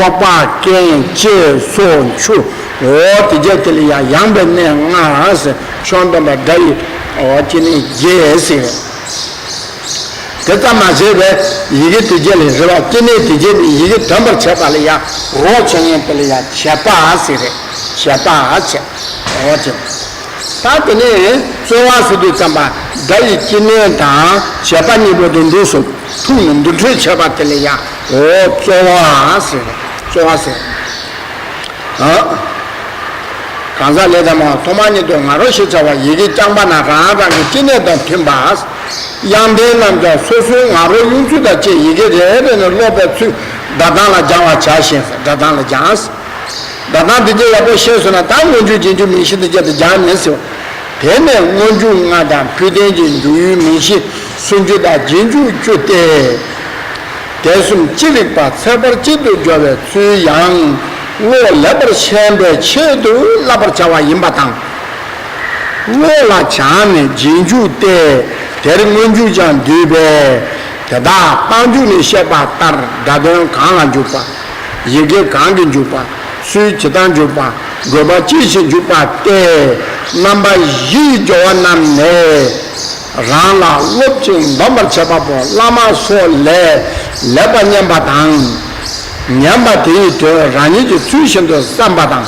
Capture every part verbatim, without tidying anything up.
ཕོག་པ་རྐན་ལྕེ་སོ་མཆུ། འོ་དེ་བརྒྱད་དེ་ལ་ཡང་ཡངས་པའི་གནས་ལྔ་ཟེར། ཆོས་སྟོན་པ་སྒྲ་ཡི་འོ་སྐྱེ་གནས་བརྒྱད་ཟེར། དེ་ཙམ་མ་བྱས་པས་ཡི་གེ་དེ་བརྒྱད་ལས་རེད་བ། སྐྱེ་གནས་དེ་བརྒྱད་ནི་ཡི་གེ་འདོན་པར་བྱེད་པ་ལ་ཡང་རོགས་བྱེད་མཁན་དེ་ལ་ཡང་བྱེད་པ་ཟེར་རེད། བྱེད་པ་བྱེད། འོ་བྱེད། ད་དེ་ནས་རྩོལ་བ་ཟེར་དུས་ཙམ་པ་སྒྲ་ཡི་སྐྱེ་གནས་དང་བྱེད་པ་གཉིས་པོ་དེ་འདུས་སོ། ཐུག་ནས་འདུ་འཕྲོད་བྱེད་པ་དེ་ལ་ཡང་འོ་རྩོལ་བ་ཟེར། རྩོལ་བ་ཟེར། ཨ། གང་ཟག་ལས་དང་མ་ཐོག་མ་ཉིད་དུ་ང་རོ་ཞེས་བྱ་བ་ཡི་གེ་རྐྱང་པ་ན་རང་རང་གི་སྐྱེ་གནས་དང་མཐུན་པ། དབྱངས་ལྡན་རྣམས་ཀྱང་སོ་སོའི་ང་རོ་དབྱུང་ཚུལ་དང་བཅས་ཡི་གེ་རེ་རེ་ནས་ཀློག་པའི་ཚུལ་སྒྲ་གདངས་ལ་སྦྱང་བར་བྱ་ཞིང་། སྒྲ་གདངས་ལ་སྦྱང་། སྒྲ་གདངས་དེ་བཅས་ཡག་པོ་ཤེས་སོང་ན་ད་སྔོན་འཇུག་རྗེས་འཇུག་མིང་གཞི་དེ་བཅས་དེ་སྦྱང་ནས་ཟེར། དེ་ནས་སྔོན་འཇུག་ལྔ་དང་སྤུས་ལྡན་གྱི་འཇུག་ཡུལ་མིང་གཞི་སུམ་ཅུ་དང་རྗེས་འཇུག་བཅུ་སྟེ། དེ་གསུམ་ཅི་རིགས་པ་ཚེག་བར་གཅིག་ཏུ་སྦྱོར་བའི་ཚུལ་ཡང་བློ་ལེགས་པར་ཤེས་པའི་ཆེད་དུ་བསླབ་པར་བྱ་བ་ཡིན་པ་དང་། བློ་ལ་སྦྱངས་ནས་རྗེས་འཇུག་སྟེ། དེར་སྔོན་འཇུག་ཀྱང་འདུས་པས། དེ་དག་རྟགས་འཇུག་ནས་བཤད་པ་ལྟར་སྒྲ་དོན་གང་ལ་འཇུག་པ། ཡི་གེ་གང་གིས་འཇུག་པ། ཚུལ་ཇི་ལྟར་འཇུག་པ། དགོས་པ་ཅི་ཞིག་འཇུག་པ་སྟེ། རྣམ་པ་བཞིའི་སྦྱོར་བ་རྣམས་ནི། རང་ལ་སློབ་ཅིང་འདོམས་པར་བྱེད་པ་པོ་བླ་མ་སོགས་ལས་ལེགས་པར་ཉན་པ་དང་། ཉན་པ་དེ་ཡི་དོན་རང་ཉིད་ཀྱི་ཚུལ་བཞིན་དུ་བསམ་པ་དང་།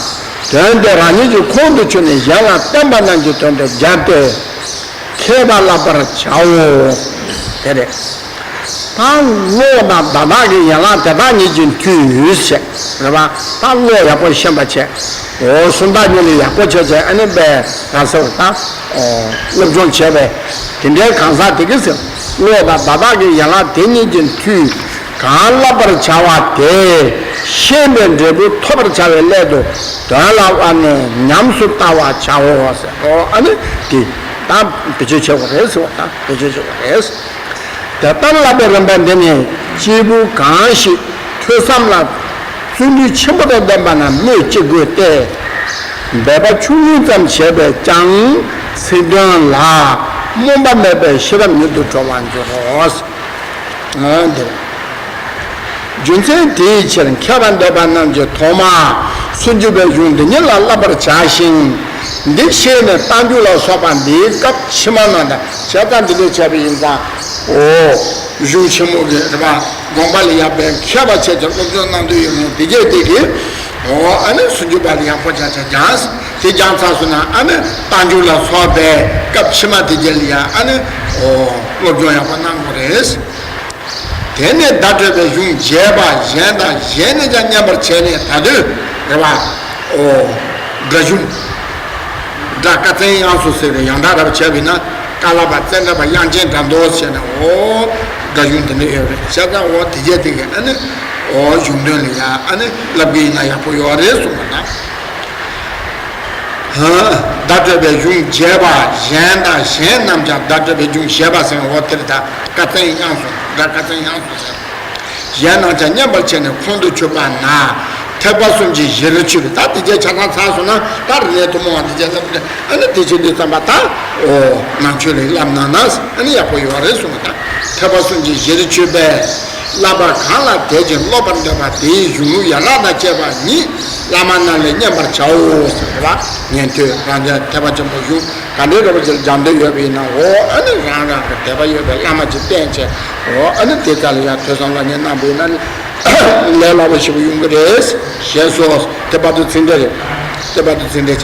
དོན་དེ་རང་ཉིད་ཀྱི་ཁོང་དུ་ཆུད་ནས་གཞན་ལ་བསྟན་པ་རྣམས་ཀྱི་དོན་དུ་སྦྱར་ཏེ། མཁས་པ་བསླབ་པར་བྱའོ། དེ་རེད། ད་བློ་དང་བརྡ་དག་གི་ཡན་ལག་དེ་དག་ཉིད་ཀྱི་མཐུས་ཡོད་བྱས་རེད་པ། ད་བློ་ཡག་པོ་ཤེས་པ་བྱས། འོ་སུམ་རྟགས་གཉིས་ལ་ཡག་པོ་བྱས་བྱས་ཨ་ནི་པས་ར་ཟེར་བ་ད། སློབ་སྦྱོང་བྱས་པས་དེ་འདྲའི་གང་ཟག་དེ་གིས་བློ་དང་བརྡ་དག་གི་ཡན་ལག་དེ་ཉིད་ཀྱི་མཐུས་གང་བསླབ་པར་བྱ་བ་དེ་ཤེས་པའི་འབྲས་བུ་ཐོབ་པར་བྱ་བའི་སླད་དུ་དོན་ལ་དབར་ནས་ཉམས་སུ་བསྟར་བར་བྱའོ་ཟེར། ཨོ་ཨ་ནི་དེ་ད་བེད་སྤྱོད་བྱེད་དགོས་རེད་ཟེར་བ་དང་བེད་སྤྱོད་བྱེད་དགོས་རེད། དེ་ལྟར་བསླབ་པའི་རིམ་པ་འདི་ནི་སྐྱེས་བུ་གང་ཞིག་ཐོས་བསམ་ལ་བརྩོན་འགྲུས་ཆེན་པོ་དང་ལྡན་པ་རྣམས་སྨོས་ཅི་དགོས་ཏེ། འབད་པ་ཆུང་ངུ་ཙམ་བྱས་པས་ཀྱང་ཚིག་དོན་ལ་རྨོངས་པ་མེད་པའི་ཤེས་རབ་མྱུར་དུ་འགྲོ་བར་འགྱུར་རོ། འདིར། རྒྱུ་མཚན་དེའི་ཕྱིར་མཁས་པ་འདོད་པ་རྣམས་ཀྱིས་ཐོག་མར་སུམ་ཅུ་པའི་གཞུང་འདི་ཉིད་ལ་བསླབ་པར་བྱ་ཞིང་། འདི་ཤེས་ནས་རྟགས་འཇུག་ལ་སོགས་པ་འདིའི་སྐབས་ཕྱི་མ་རྣམས་དང་བྱས་ཙང་འདི་འདྲ་བྱས་པ་ཡིན་ཙང་། འོ། གཞུང་ཆེན་མོ་གི་རེད་པ། དགོངས་པ་ལ་ཡག་པའི་མཁས་པ་བྱས་ཀྱང་སློབ་སྦྱོང་གནང་འདོད་ཡོད་མཁན་དེ་གས་དེ་གིས། འོ་ཨ་ནི་སུམ་ཅུ་པ་ལ་ཡག་པོ་ཆ་ཆ་སྦྱངས། དེ་སྦྱངས་ཚར་སོང་ན་ཨ་ནི་རྟགས་འཇུག་ལ་སོགས་པའི་སྐབས་ཕྱི་མ་དེ་གས་ལ་ཡང་ཨ་ནི། འོ་སློབ་སྦྱོང་ཡག་པོ་གནང་དགོས་རེད། དེ་ནས་བརྡ་སྤྲོད་པའི་གཞུང་རྒྱས་པ་གཞན་དང་གཞན་ནས་ཀྱང་མཉམ་པར་བྱས་ནས་ད་དུང་རེད་པ། ཨོ། སྒྲ་གཞུང་། སྒྲ་ཀ་ཙན་དབྱངས་སུ་ཟེར་བའི་ཡང་དག་རབ་བྱས་པས་ན་ཀ་ལ་པ་ཙན་དྲ་པ་དབྱངས་ཅན་སྒྲ་མདོ་ཟེར་ནས་ཨོ། སྒྲ་གཞུང་དེ་འདྲ་ཡོད་རེད་བྱས་ཙང་ཨོ་དེ་རྒྱས་དེ་གས་ཨ་ནི་ཨོ་གཞུང་དོན་ལ་ཡང་ཨ་ནི་བསླབ་ཀྱི་ཡིན་ན་ཡག་པོ་ཡོད་རེད་གསུངས་པ་དང་། བརྡ་སྤྲོད་པའི་གཞུང་རྒྱས་པ་གཞན་དང་གཞན་རྣམས་ཀྱང་བརྡ་སྤྲོད་པའི་གཞུང་རྒྱས་པ་ཟེར་བ་དེར་ད་ཀ་ཙན་དབྱངས་སུ་སྒྲ་ཀ་ཙན་དབྱངས་སུ་ཟེར། གཞན་རྣམས་ཀྱང་མཉམ་པར་བྱས་ནས་ཁོང་དུ་ཆུད་པ་ན་ཐེག་པ་གསུམ་གྱི་གཞིར་གྱུར་པའི་ད་དེ་རྒྱས་ཆ་ཚང་ཚར་སོང་ན་ད་རིག་གནས་ཐུན་མོང་བ་དེ་རྒྱས་ལབ་ནས་ཨ་ནི་དེ་བྱེད་དུས་ཙམ་པ་ད་ཨོ་ནང་ཆོས་ལས་བསླབ་གནང་ན་ཨ་ནི་ཡག་པོ་ཡོད་རེད་གསུངས་པ་དང་ཐེག་པ་གསུམ་གྱི་གཞིར་གྱུར་པའི། བསླབ་པ་གང་ལ་དད་ཅིང་སློབ་པར་འདོད་པ་དེའི་གཞུང་ལུགས་ཡན་ལག་དང་བཅས་པ་ཉིད་བླ་མ་རྣམས་ལས་མཉན་པར་བྱའོ་ཟེར་བ། ཉན་ཐོས་རང་རྒྱལ་ཐེག་པ་ཆེན་པོའི་གཞུང་ག་འདྲའི་རེ་བ་ཅིག་སྦྱང་འདོད་ཡོད་པ་ཡིན་ན་འོ་ཨ་ནི་རང་རང་གི་དད་པ་ཡོད་པའི་བླ་མ་ཅིག་བསྟེན་བྱས་འོ་ཨ་ནི་དེ་ཙམ་ལ་ཡང་ཐོས་བསམ་སློབ་གཉེར་གནང་བ་ཡིན་ན་ལས་སླ་པོ་ཞེ་པོ་ཡོང་གི་རེད། ཞེས་སོ། དེ་བར་དུ་ཚིག་འགྲེལ་རེད། དེ་བར་དུ་ཚིག་འགྲེལ་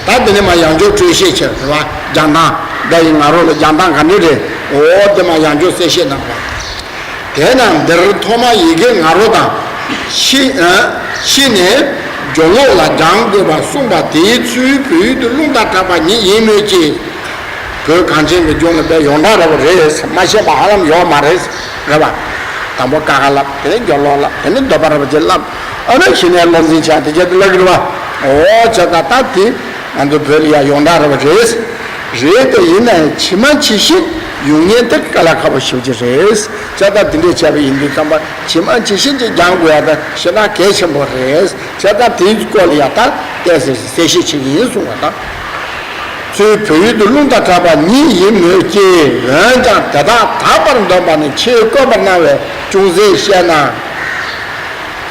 བྱས། ད་དེ་ནས་མར་ཡང་བསྐྱར་འགྲེལ་བཤད་བྱས་རེད་བ། སྦྱང་སྟངས་སྒྲ་ཡི་ང་རོ་ལ་སྦྱང་སྟངས་ག་འདྲ་རེད། འོ་དེ་མར་ཡང་བསྐྱར་གསལ་བཤད་གནང་བ། དེས་ན་འདིར་ཐོག་མར་ཡི་གེ་ང་རོ་དང་། ཕྱི་ཨ། ཕྱི་ནས་སྦྱོར་ཀློག་ལ་སྦྱང་དགོས་པར་གསུངས་པ་དེའི་ཚུལ་བོད་ཡིག་ཏུ་རླུང་དང་འཁྲབ་པ་ཉིད་ཡིན་མོད་ཀྱི། བོད་གངས་ཅན་གྱི་ལྗོངས་ལ་དཔེ་ཡོངས་གྲགས་ར་བ་རེད། མ་ཤེས་པ་ཧ་ལམ་ཡོད་མ་རེད། རེད་བ། དང་པོ་ཀ་ཁ་བསླབ། དེ་ནས་སྦྱོར་ཀློག་བསླབ། དེ་ནས་འདོད་པ་ར་བ་ཅིག་བསླབ། ཨ་ནི་གཞི་ནས་བསླབ་ཚན་བྱ་དེ་བྱས་ཏེ་བསླབ་ཀྱི་རེད་བ། འོ་བྱས་ཙང་ད་དེ་ང་ཚོ་བོད་ལ་ཡང་ཡོངས་གྲགས་ར་བ་རེད། རེད་དེ་ཡིན་ན་ཡང་ཇི་མ་ཇི་བཞིན་ཡོང་མཁན་དེ་དཀའ་ལས་ཁག་པོ་ཞེ་པོ་ཅིག་རེད། བྱས་ཙང་དེ་འདྲས་བྱས་པ་ཡིན་དུས་ཙམ་པ་ཇི་མ་ཇི་བཞིན་ཅིག་སྦྱང་དགོས་ཡ་ད་ཞེ་དྲག་གལ་ཆེན་པོ་རེད། བྱས་ཙང་དེའི་སྐོར་ལ་ཡ་ད་ཏོག་ཙམ་གསལ་བཤད་བྱེད་ཀྱི་ཡིན་གསུངས་པ་དང་། ཚུལ་བོད་ཡིག་ཏུ་རླུང་དང་འཁྲབ་པ་ཉིད་ཡིན་མོད་ཀྱི། འོན་ཀྱང་དེ་དག་དག་པར་འདོན་པ་ནི་ཆེས་དཀོན་པར་སྣང་བས་ཅུང་ཟད་བཤད་ན།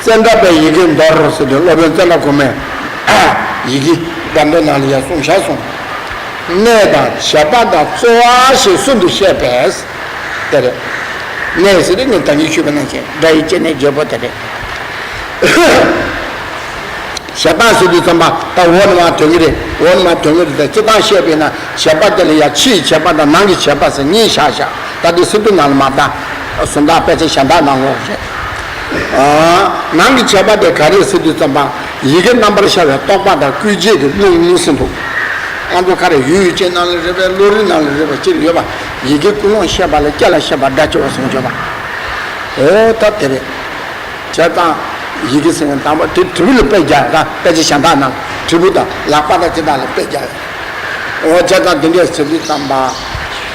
ཙནྡྲ་པའི་ཡི་གེ་མདོར་ཟེར་དུས་སློབ་དཔོན་ཙནྡྲ་གོང་མས་ཡི་གེ་སྒྲ་མདོ་ནང་ལ་ཡང་གསུངས་བཞག་སོང་། གནས་དང་བྱེད་པ་དང་རྩོལ་བ་ཞེས་གསུམ་དུ་བཤད་པས། དེ་རེད། གནས་ཟེར་དུས་ངས་ད་གིན་ཞུས་པ་ནང་བཞིན་སྒྲ་ཡི་སྐྱེ་གནས་བརྒྱད་པོ་དེ་རེད། བྱེད་པ་ཟེར་དུས་ཙམ་པ་ད་འོག་ནས་མར་ཐོན་གྱི་རེད། འོག་ནས་མར་ཐོན་གྱི་རེད་དེ། སྤྱིར་བཏང་བཤད་པས་ན་བྱེད་པ་དེ་ལ་ཡང་ཕྱིའི་བྱེད་པ་དང་ནང་གི་བྱེད་པ་ཟེར་གཉིས་བཞག་བཞག་ད་དེ་སི་ཏུ་ནང་ལ་མར་ད་གཟུངས་ཐག་དཔེ་ཆ་གཞན་དག་ནང་ལོགས་རེད། ཨ། ནང་གི་བྱེད་པ་དེ་ག་རེ་ཟེར་དུས་ཙམ་པ། ཡི་གེ་རྣམ་པར་ཤར་བའི་རྟོག་པ་དང་སྐུལ་བྱེད་ཀྱི་རླུང་ཟེར་འདུག་ང་ཚོ་ག་རེ་ཡུལ་ཡུལ་ཅན་ནང་ལ་རེད་པས། བློ་རིག་ནང་ལ་རེད་པས། སྤྱིར་ཡོད་པ། ཡི་གེ་ཀུན་སློང་བཤད་པ་ལ་སྐེ་ལ་བཤད་པ་སྒྲ་སྐྱེ་བ་གསུངས་བརྗོད་པ། འོ་ད་དེ་རེད། བྱས་ཙང་། ཡི་གེ་ཟེར་མཁན་དང་པོ་དེ་དྲིལ་བུ་ལ་དཔེ་རྒྱག་ཡ་དང་། དཔེ་ཆ་གཞན་དག་ནང་དྲིལ་བུ་དང་ལག་པ་དང་ཅི་དག་ལ་དཔེ་རྒྱག་ཡ། འོ་བྱས་ཙང་དེ་འདྲས་ཟེར་དུས་ཙམ་པ།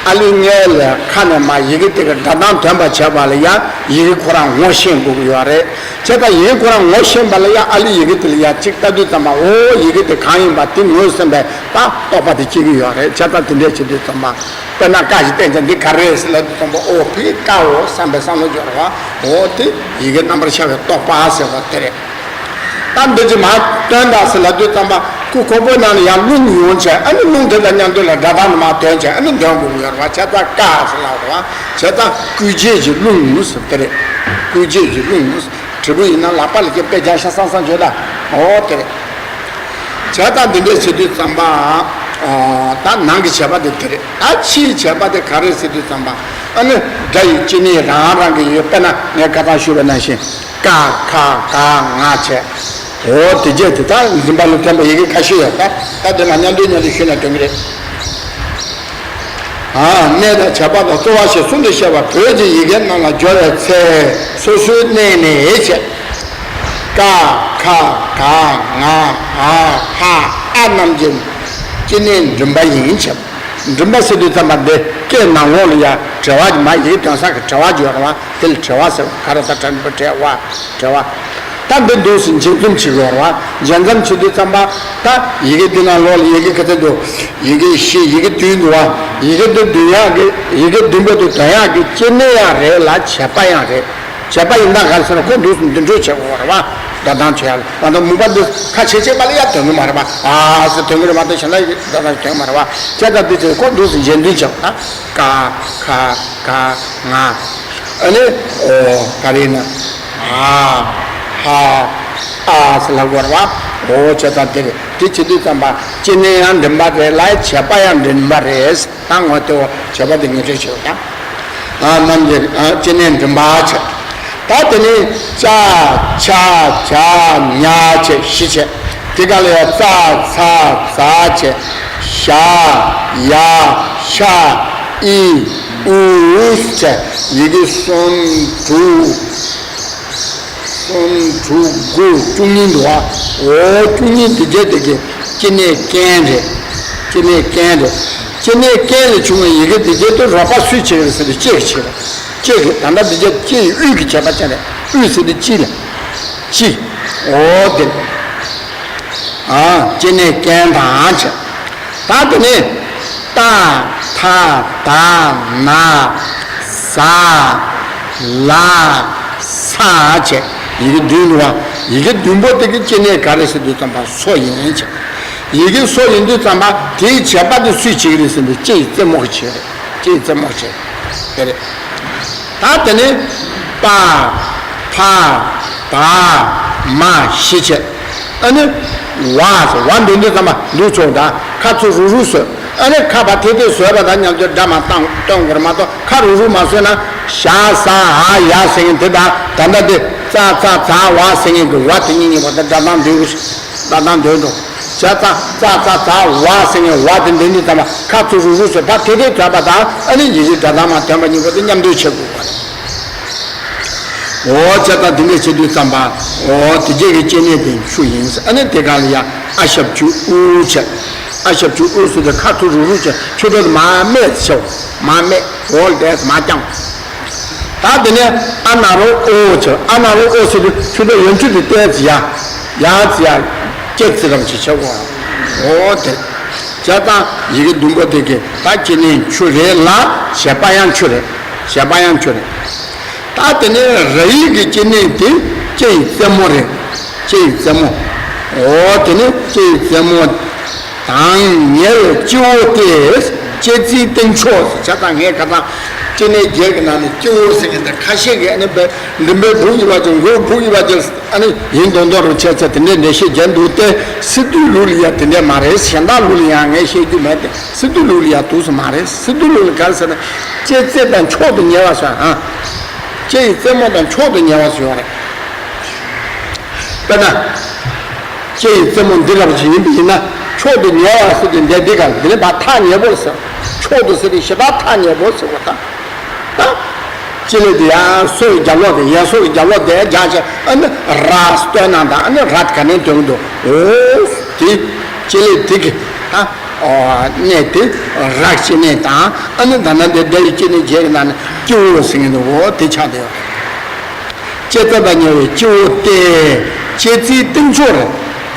ཨ་ལུ་ལྔའི་ལས་ཁ་ནས་མར་ཡི་གེ་དེ་གི་སྒྲ་གདངས་ཐོན་པ་བྱེད་པ་ལ་ཡང་ཡི་གེ་ཁོ་རང་ངོ་ཤེས་དགོས་ཀྱི་ཡོད་རེད། བྱས་ཙང་ཡི་གེ་ཁོ་རང་ངོ་ཤེས་པ་ལ་ཡང་ཨ་ལུ་ཡི་གེ་དེ་ལ་ཡང་གཅིག་ལྟ་དུས་ཙམ་པ། འོ་ཡི་གེ་དེ་གང་ཡིན་པ་དེ་ངོས་ཟིན་པའི་ད་རྟོག་པ་དེ་སྐྱེ་གི་ཡོད་རེད། བྱས་ཙང་དེ་འདྲས་བྱེད་དུས་ཙམ་པ། དཔེར་ན་ཀ་ཞིག་བསྟན་ཀྱང་འདི་ག་རེ་རེད་ཟེར་ལབ་དུས་ཙམ་པ། ཨོ་ཕའི་ཀ་འོ་བསམ་པའི་བསམ་བློ་འབྱོར་བ། འོ་དེ་ཡི་གེ་རྣམ་པར་ཤར་བའི་རྟོག་པ་ཟེར་བ་དེ་རེད། ད་འདི་ཅི་མ་སྟོན་དང་ཟེར་ལབ་དུས་ཙམ་པ། སྐུ་ཁོག་པའི་ནང་ལ་ཡང་རླུང་ཡོང་བྱས། ཨ་ནི་རླུང་དེ་དང་མཉམ་དུ་ལ་སྒྲ་གདངས་ནི་མར་ཐོན་བྱས། ཨ་ནི་འདོན་དགོས་ཀྱི་ཡོད་རེད་བ། བྱས་ཙང་ཀ་ཟེར་ལབ་རེད་བ། བྱས་ཙང་སྐུལ་བྱེད་ཀྱི་རླུང་ཟེར་དེ་རེད། སྐུལ་བྱེད་ཀྱི་རླུང་། དྲིལ་བུ་ཡིན་ན་ལག་པ་ལ་ཀྱི་དཔེ་རྒྱག་ཤ་སང་སང་བརྗོད་ད། འོ་དེ་རེད། བྱས་ཙང་འདི་འདྲས་བྱེད་དུས་ཙམ་པ། ཨ། ད་ནང་གི་བྱེད་པ་དེ་དེ་རེད། ད་ཕྱིའི་བྱེད་པ་དེ་ག་རེ་ཟེར་དུས་ཙམ་པ། ཨ་ནི་སྒྲ་ཡི་སྐྱེ་གནས་རང་རང་གི་ཡོད། དཔེར་ན་ངས་ཁ་སང་ཞུས་པ་ནང་བཞིན། ཀ་ཁ་ག་ང་བྱས། འོ་དེ་རྗེས་དེ་ད་རིམ་པ་ལ་ཐོན་པ་ཡི་གེ་ཁ་ཤས་ཡོད་ད། ད་དེ་ལ་མཉམ་འདོན་མཉམ་འདོན་ཞུས་ན་དོན་གྱི་རེད། ཨ། གནས་དང་བྱེད་པ་དང་རྩོལ་བ་ཞེས་གསུམ་དུ་བཤད་པ། བོད་ཀྱི་ཡི་གེ་རྣམས་ལ་སྦྱོར་བའི་ཚེ། སོ་སོའི་གནས་ནས་བྱས། ཀ་ཁ་ག་ང་འ་ཧ་ཨ་རྣམས་ཀྱི་སྐྱེ་གནས་མགྲིན་པ་ཡིན་བྱས། མགྲིན་པ་ཟེར་དུས་ཙམ་པ་འདི་སྐད་ནང་ལོགས་ལ་ཡང་འགྲེལ་བ་གྱི་མ་ཡི་གེ་འདོན་ས་གི་འགྲེལ་བ་ཡོད་རེད་བ། དེ་ལ་འགྲེལ་བ་ཟེར་བ། ག་རེ་ད་འགྲེལ་བ་འགྲེལ་བ། འགྲེལ་བ། ད་འདི་འདུག་སེ་འབྱེད་རྩོམ་བྱེད་དགོས་རེད་བ། འབྱེད་རྩོམ་བྱེད་དུས་ཙམ་པ། ད་ཡི་གེ་འདི་ནང་ལོགས་ལ་ཡི་གེ་ག་ཚོད་འདུག་ཡི་གེ་བཞི། ཡི་གེ་བདུན་འདུག་བ། ཡི་གེ་འདི་འདོན་ཡག་གི། ཡི་གེ་བདུན་པོ་འདི་འདོན་ཡག་གི་སྐྱེ་གནས་ཡང་རེད་ལ་བྱེད་པ་ཡང་རེད། བྱེད་པ་ཡིན་ན་ག་རེ་ཟེར་ན། ཁོ་འདུག་སེ་འདོན་སྤྲོད་བྱེད་དགོས་རེད་བ། སྒྲ་གདངས་བྱེད་ཡག་ལ། ང་ཚོ་མུན་པ་འདི་ཁ་ཕྱེ་ཕྱེ་བ་ལ་ཡང་འདོན་གི་མ་རེད་བ། ཨ་ཟེར་འདོན་གི་རེད་མ་གཏོགས་གཞན་དག་གི་སྒྲ་གདངས་འདོན་གི་མ་རེད་བ། བྱས་ཙང་འདི་ཚོ་ཁོ་འདུག་སེ་འབྱེད་རྩོམ་བྱེད་དགོས་ན། ཀ་ཁ་ག་ང་། ཨ་ནི། ཨོ། ག་རེ་ཡིན་ན། འ་ཧ་ཨ་ཟེར་ལབ་དགོས་རེད་བ། འོ་བྱས་ཙང་དེ་རེད། དེ་བྱེད་དུས་ཙམ་པ་སྐྱེ་གནས་ཡང་མགྲིན་པ་རེད་ལ་བྱེད་པ་ཡང་མགྲིན་པ་རེད། ད་ངོ་དེ་འོ་བྱེད་པ་དེ་ངེས་སྤྲོད་བྱེད་དགོས་ད། ཨ། རྣམས་ཀྱི། ཨ། སྐྱེ་གནས་མགྲིན་པ་བྱས། ད་དེ་ནས་ཅ་ཆ་ཇ་ཉ་བྱས་བཞི་བྱས། དེ་ག་ལ་ཡ་ཙ་ཚ་ཛ་བྱས། ཞ་ཡ་ཤ་ཨི་ཨུ་བྱས། ཡི་གེ་གསུམ་དྲུག་གསུམ་དྲུག་དགུ་བཅུ་གཉིས་འདུག་བ། འོ་བཅུ་གཉིས་དེ་གྱད་དེ་གི་སྐྱེ་གནས་རྐན་རེད། སྐྱེ་གནས་རྐན་རེད། སྐྱེ་གནས་རྐན་ལས་བྱུང་བའི་ཡི་གེ་དེ་གྱད་དེ་རོགས་པ་སུས་བྱེད་ཀྱི་རེད་ཟེར་དུས་ལྕེ་གིས་བྱེད་རེད། ལྕེ་གིས། ད་ལྟ་དེ་གྱད་ལྕེ་ཡི་དབུས་ཀྱི་བྱེད་པ་ཅན་རེད། དབུས་ཟེར་དུས་དཀྱིལ་ལ། དཀྱིལ། འོ་དེ། ཨ། སྐྱེ་གནས་རྐན་དང་བྱས། ད་དེ་ནས་ཏ་ཐ་ད་ན་ཟ་ལ་ས་བྱས། ཡི་གེ་བདུན་འདུག་བ། ཡི་གེ་བདུན་པོ་དེ་གི་སྐྱེ་གནས་ག་རེ་ཟེར་དུས་ཙམ་པ་སོ་ཡིན་བྱས། ཡི་གེ་སོ་ཡིན་དུས་ཙམ་པ་དེའི་བྱེད་པ་དེ་སུས་བྱེད་ཀྱི་རེད་ཟེར་དུས་ལྕེ་ཡི་རྩེ་མོ་གིས་བྱེད་རེད། ལྕེ་ཡི་རྩེ་མོ་བྱེད་དེ་རེད། ད་དེ་ནས་པ་ཕ་བ་མ་བཞི་བྱས། ཨ་ནི་བ་ཟེར། བ་འདོན་དུས་ཙམ་པ་འདུག་ཆོག་ད་ཁ་ཚུར་རུག་རུག་བཟོས། ཨ་ནི་ཁ་བ་ཐེ་ཐེ་བཟོས་པ་དང་མཉམ་དུ་སྒྲ་མར་བཏང་གཏོང་དགོས་རེད་མ་གཏོགས། ཁ་རུག་རུག་མ་བཟོས་ན་ཞ་ཟ་འ་ཡ་ཟེར་མཁན་དེ་དང་། ད་ལྟ་དེ་ཙ་ཙ་ཛ་ཝ་ཟེར་མཁན་གྱི་ཝ་དེ་གཉིས་གཉིས་པོ་དེ་སྒྲ་གདངས་འདོན་དགོས། སྒྲ་གདངས་འདོན་འགྲོ། བྱས་ཙང་ཙ་ཙ་ཛ་ཝ་ཟེར་མཁན་ཝ་དེ་འདོན་དུས་ཙམ་པ་ཁ་ཚུར་རུག་རུག་བཟོས། ད་ཐེ་ཐེ་བཟོས་པ་དང་། ཨ་ནི་ཡི་གེ་སྒྲ་གདངས་མར་ཐོན་པ་གཉིས་པོ་དེ་མཉམ་འདོན་བྱེད་དགོས་པ་རེད། འོ་བྱས་ཙང་དེ་འདྲས་བྱེད་དུས་ཙམ་པ། འོ་དེ་གྱད་ཀྱི་སྐྱེ་གནས་དེ་མཆུ་ཡིན། ཨ་ནི་དེ་ག་ལ་ཡ་ཨ་ཞབས་ཀྱུ་ཨུ་བྱས། ཨ་ཞབས་ཀྱུ་ཨུ་ཟེར་དུས་ཁ་ཚུར་རུག་རུག་བྱས། མཆུ་ཏོ་དེ་མར་སྨད་བྱས། མར་སྨད། འོ་དེ་མར་བརྐྱངས། ད་དེ་ནས་ཨ་ན་རོ་ཨོ་བྱས། ཨ་ན་རོ་ཨོ་ཟེར་དུས་མཆུ་ཏོ་ཡང་མཆུ་དེ་བསྟན་ཙམ་ཡ། ཡ་ཙམ་ཡ། སྐྱེ་ཙམ་ཅིག་བྱེད་དགོས། འོ་དེ། བྱས་ཙང་ཡི་གེ་བདུན་པོ་དེ་གི་ད་སྐྱེ་གནས་མཆུ་རེད་ལ་བྱེད་པ་ཡང་མཆུ་རེད། བྱེད་པ་ཡང་མཆུ་རེད། ད་དེ་ནས་ར་ཡིག་གི་སྐྱེ་གནས་དེ་ ལྕེ་ཡི་རྩེ་མོ་རེད། ལྕེ་ཡི་རྩེ་མོ། འོ་དེ་ནི་ལྕེ་ཡི་རྩེ་མོ་དང་ཉེ་བའི་སྤྱི་བོ་སྟེ། ལྕེ་རྩེའི་སྟེང་ཕྱོགས་སུ་བྱ་དང་ངས་ཁ་སང་། ལྕེ་སྣེ་བརྒྱད་ཀྱི་ནང་ནས་སྤྱི་བོ་ཟེར་མཁན་དེ་ཁ་ཤས་ཀྱིས་ཨ་ནི་བས་མགྲིན་པའི་སྦུག་ཡིན་པ་ཅིག་མགོའི་སྦུག་ཡིན་པ་ཅིག་ཨ་ནི་ཡིན་མདོག་མདོག་རུ་བྱས་ཚེ་དེ་འདྲའི་འགྲེལ་བཤད་བརྒྱབ་འདུག་སྟེ། སི་ཏུའི་ལུགས་ལ་ཡང་དེ་འདྲས་མ་རེད། གཞན་དག་ལུགས་ལ་ཡང་ངས་བཤད་རྒྱུ་མེད་དེ། སི་ཏུའི་ལུགས་ལ་ཡང་འདུག་སེ་མ་རེད། སི་ཏུའི་ལུགས་ལ་ག་རེ་ཟེར་ན། ལྕེ་རྩེ་དང་མཆོག་ཏུ་ཉེ་བ་ཟེར་ཨ། ལྕེ་ཡི་རྩེ་མོ་དང་མཆོག་ཏུ་ཉེ་བ་ཟེར་བ་རེད། དཔེར་ན། ལྕེ་ཡི་རྩེ་མོ་འདི་ལ་བཞིན་ཡིན་པ་ཡིན་ན། མཆོག་ཏུ་ཉེ་བ་ཟེར་དུས་འདི་འདི་ག་འདི་ནི་བ་ཐག་ཉེ་པོར་ཟེར། མཆོག་ཏུ་ཟེར་དུས་ཞེ་དྲག་ཐག་ཉེ་པོ་ཟེར་བ་དང་། ད། ལྕེ་ལེ་དེ་ཡང་སོ་ཡི་རྒྱབ་ལོགས་དེ་ཡང་སོ་ཡི་རྒྱབ་ལོགས་དེ་རྒྱག་བྱས་ཨ་ནི་ར་སྟོན་ན་དང་ཨ་ནི་ར་ག་ནས་འདོན་གི་འདུག་འོ། དེ། ལྕེ་ལེ་དེ་གི་ད། ཨོ། གནས་དེ་ར་ལྕེ་གནས་དང་ཨ་ནི་ད་ནང་དེ་ལྡ་ཡི་ལྕེ་གནས་བརྒྱད་ཀྱི་ནང་ནས་སྤྱི་བོ་ཟེར་གི་འདུག་འོ་དེ་ཆགས་བསྡད་ཡོད། ལྕེ་རྩེ་དང་ཉེ་བའི་སྤྱི་བོ་སྟེ། ལྕེ་རྩེའི་སྟེང་ཕྱོགས་རེད།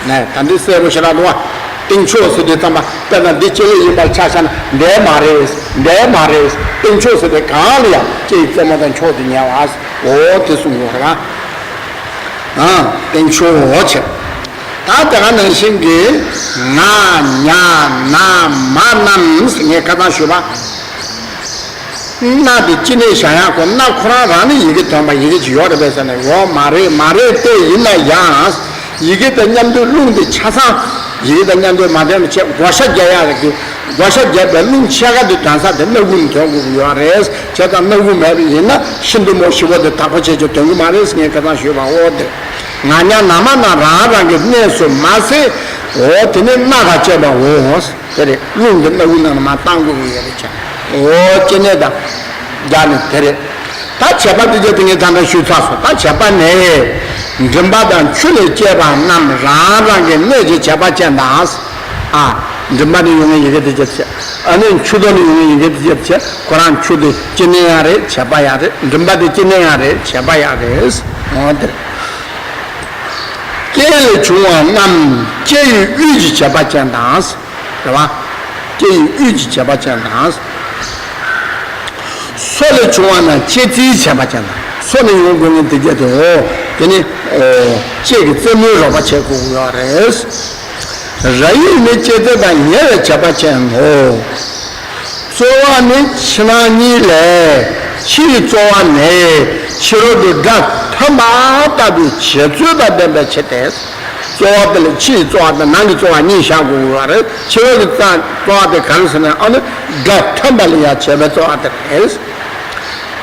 ནས་ད་འདི་གསལ་པོ་ཞེ་དྲག་འདུག་བ། སྟེང་ཕྱོགས་ཟེར་དུས་ཙམ་པ་དཔེར་ན་འདི་ལྕེ་ལེ་ཡིན་པར་ཆ་བཞག་ན་འདས་མ་རེད། འདས་མ་རེད། སྟེང་ཕྱོགས་ཟེར་དུས་གང་ལ་ཡང་ལྕེ་ཡི་རྩེ་མོ་དང་མཆོག་ཏུ་ཉེ་བ། འོ་དེ་གསུངས་ཡོད་རེད་བ། ཨ། སྟེང་ཕྱོགས་འོ་བྱས། ད་དེ་ག་ནང་བཞིན་གྱི་ང་ཉ་ན་མ་རྣམས་ངས་ཁ་སང་ཞུས་པ། སྣ་དེ་ཅི་ནས་བཞག་ཡག་གོ། སྣ་ཁོ་རང་རང་ནི་ཡི་གེ་ཐོན་པ་ཡི་གེ་ཅིག་ཡོད་རེད་པས་ཟེར་ན་ཡོད་མ་རེད། མ་རེད་དེ་ཡིན་ན་ཡང་ཡི་གེ་དང་མཉམ་དུ་རླུང་དེ་ཆ་ཚང་ཡི་གེ་དང་མཉམ་དུ་མ་ཐོན་པ་བྱས་བགོ་བཤའ་རྒྱག་ཡག་རེད་ཀྱི། བགོ་བཤའ་རྒྱག་པའི་རླུང་ཕྱེད་ཀ་དེ་ཐོན་ས་དེ་སྣ་ཁུག་ནས་ཐོན་དགོས་ཀྱི་ཡོད་རེད། བྱས་ཙང་སྣ་ཁུག་མེད་པ་ཡིན་ན་ཤིན་ཏུ་མོ་ཞི་བོ་དེ་དག་པོ་བྱས་ཀྱི་ཐོན་གྱི་མ་རེད་ཟེར་ངས་ཁ་སང་ཞུས་པ་འོ་དེ། ང་ཉ་ན་མ་རྣམས་རང་རང་གི་གནས་སུ་མ་ཟད། འོ་དེ་ནི་སྣ་དང་བཅས་པའོ། དེ་རེད། རླུང་གི་སྣ་ཁུག་ནང་ལ་མར་བཏང་དགོས་ཀྱི་ཡོད་རེད་ཀྱང་། འོ་ལྕེ་སྣེ་དང་སྦྱར་ནས་དེ་རེད། ད་བྱེད་པ་དེ་ཚོ་དེ་ངས་ད་ལྟ་ཞུས་ཚར་སོང་། ད་བྱེད་པ་ནི། མགྲིན་པ་དང་མཆུ་ལས་སྐྱེས་པ་རྣམས་རང་རང་གི་གནས་ཀྱི་བྱེད་པ་ཅན་དང་། ཨ། མགྲིན་པ་ནས་ཡོང་བའི་ཡི་གེ་དེ་ཅིག་བྱས། ཨ་ནི་མཆུ་ཏོ་ནས་ཡོང་བའི་ཡི་གེ་དེ་ཅིག་བྱས། ཁོ་རང་མཆུ་དེ་ལྕེ་སྣེ་ཡང་རེད། བྱེད་པ་ཡང་རེད། མགྲིན་པ་དེ་ལྕེ་སྣེ་ཡང་རེད། བྱེད་པ་ཡང་རེད། འོ་དེ་རེད། ལྕེ་ལས་བྱུང་བ་རྣམས་ལྕེ་ཡི་དབུས་ཀྱི་བྱེད་པ་ཅན་དང་། རེད་བ། ལྕེ་ཡི་དབུས་ཀྱི་བྱེད་པ་ཅན་དང་། སོ་ལས་བྱུང་བ་རྣམས་ལྕེ་རྩེའི་བྱེད་པ་ཅན་དང་། སོ་ནས་ཡོང་དགོས་ངེས་དེ་སྐད་དུ་འོ། དེ་ནི། ལྕེ་གི་རྩེ་མོའི་རོགས་པ་བྱེད་དགོས་ཀྱི་ཡོད་རེད། ར་ཡིག་ནི་ལྕེ་རྩེ་དང་ཉེ་བའི་བྱེད་པ་ཅན་ནོ། རྩོལ་བ་ནི་ཕྱི་ནང་གཉིས་ལས། ཕྱི་ཡི་རྩོལ་བ་ནི་ཕྱི་རོལ་དུ་སྒྲ་ཐོན་པ་ལྟ་བུའི་བྱེད་རྩོལ་དང་ལྡན་པའི་ཕྱིར་ཏེ། རྩོལ་བ་དེ་ལ་ཕྱི་ཡི་རྩོལ་བ་དང་ནང་གི་རྩོལ་བ་གཉིས་བཞག་དགོས་ཀྱི་ཡོད་རེད། ཕྱི་རོལ་གྱི་རྩ་རྩོལ་བ་དེ་ག་རེ་ཟེར་ན་ཨ་ནི་སྒྲ་ཐོན་པ་ལ་ཡང་བྱེད་པའི་རྩོལ་བ་དེ་རེད།